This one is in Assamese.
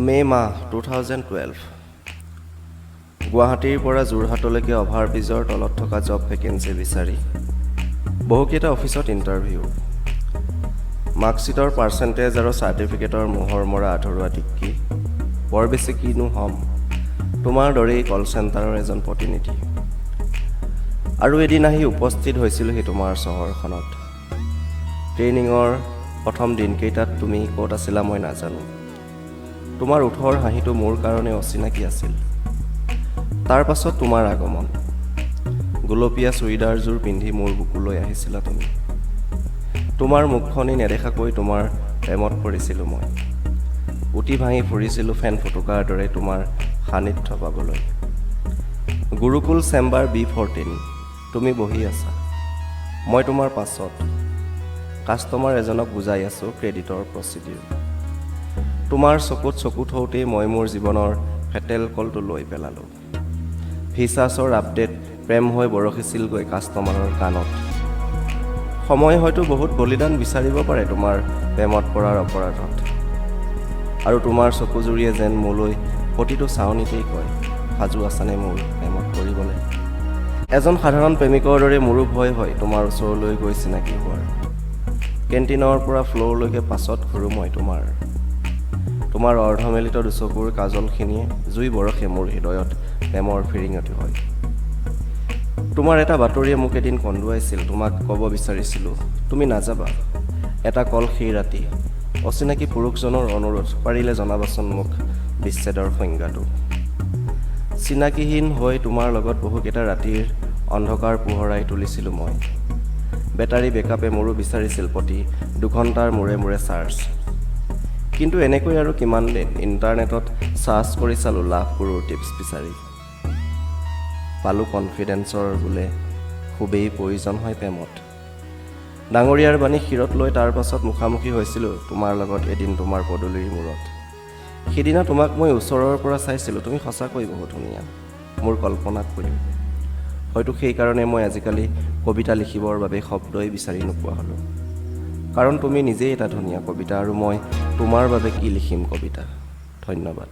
মে' মাহ, 2012। গুৱাহাটীৰ পৰা যোৰহাটলৈকে অভাৰব্ৰিজৰ তলত থকা জব ভেকেঞ্চি বিচাৰি বহুকেইটা অফিচত ইণ্টাৰভিউ। মাৰ্কশ্বিটৰ পাৰ্চেণ্টেজ আৰু চাৰ্টিফিকেটৰ মোহৰ মৰা আধৰুৱা ডিগ্ৰী। বৰ বেছি কিনো হ'ম, তোমাৰ দৰেই কল চেণ্টাৰৰ এজন প্ৰতিনিধি। আৰু এদিন আহি উপস্থিত হৈছিলোহি তোমাৰ চহৰখনত। ট্ৰেইনিঙৰ প্ৰথম দিনকেইটাত তুমি ক'ত আছিলা মই নাজানো। তোমাৰ ওঁঠৰ হাঁহিটো মোৰ কাৰণে অচিনাকি আছিল। তাৰ পাছত তোমাৰ আগমন। গুলপীয়া চুৰিদাৰযোৰ পিন্ধি মোৰ বুকুলৈ আহিছিলা তুমি। তোমাৰ মুখখনি নেদেখাকৈ তোমাৰ প্ৰেমত পৰিছিলোঁ মই। উটি ভাহি ফুৰিছিলোঁ ফেন ফুটুকাৰ দৰে তোমাৰ সান্নিধ্য পাবলৈ। Gurukul chamber B 14। তুমি বহি আছা, মই তোমাৰ পাছত কাষ্টমাৰ এজনক বুজাই আছোঁ ক্ৰেডিটৰ প্ৰচিডিউৰ। তোমাৰ চকুত চকু থওঁতেই মই মোৰ জীৱনৰ ফেটেল কলটো লৈ পেলালোঁ। ফিচাৰ্ছৰ আপডেট প্ৰেম হৈ বৰষিছিলগৈ কাষ্টমাৰৰ কাণত। সময় হয়তো বহুত বলিদান বিচাৰিব পাৰে তোমাৰ প্ৰেমত পৰাৰ অপৰাধত। আৰু তোমাৰ চকুযুৰিয়ে যেন মোলৈ প্ৰতিটো চাৱনিতেই কয়, সাজু আছানে মোৰ প্ৰেমত পৰিবলৈ? এজন সাধাৰণ প্ৰেমিকৰ দৰে মোৰো ভয় হয় তোমাৰ ওচৰলৈ গৈ চিনাকি হোৱাৰ। কেণ্টিনৰ পৰা ফ্ল'ৰলৈকে পাছত ঘূৰোঁ মই তোমাৰ। তোমাৰ অৰ্ধমিলিত দুচকুৰ কাজলখিনিয়ে জুই বৰষে মোৰ হৃদয়ত, প্ৰেমৰ ফিৰিঙতি হয়। তোমাৰ এটা বাতৰিয়ে মোক এদিন কন্দুৱাইছিল। তোমাক ক'ব বিচাৰিছিলোঁ, তুমি নাযাবা। এটা কল সেই ৰাতি, অচিনাকি পুৰুষজনৰ অনুৰোধ, পাৰিলে জনাবাচোন মোক বিচ্ছেদৰ সংজ্ঞাটো। চিনাকিহীন হৈ তোমাৰ লগত বহুকেইটা ৰাতিৰ অন্ধকাৰ পোহৰাই তুলিছিলোঁ মই। বেটাৰী বেকআপে মোৰো বিচাৰিছিল প্ৰতি 2 ঘণ্টাৰ মূৰে মূৰে চাৰ্জ। কিন্তু এনেকৈ আৰু কিমান দিন? ইণ্টাৰনেটত চাৰ্চ কৰি চালোঁ লাভ গুৰুৰ টিপছ বিচাৰি। পালোঁ, কনফিডেন্সৰ বোলে খুবেই প্ৰয়োজন হয় প্ৰেমত। ডাঙৰীয়াৰ বাণী শিৰত লৈ তাৰ পাছত মুখামুখি হৈছিলোঁ তোমাৰ লগত এদিন তোমাৰ পদূলিৰ মূৰত। সিদিনা তোমাক মই ওচৰৰ পৰা চাইছিলোঁ। তুমি সঁচাকৈ বহুত ধুনীয়া, মোৰ কল্পনাতকৈও। হয়তো সেইকাৰণে মই আজিকালি কবিতা লিখিবৰ বাবে শব্দই বিচাৰি নোপোৱা হ'লোঁ, কাৰণ তুমি নিজেই এটা ধুনীয়া কবিতা আৰু মই তোমাৰ বাবে কি লিখিম কবিতা? ধন্যবাদ।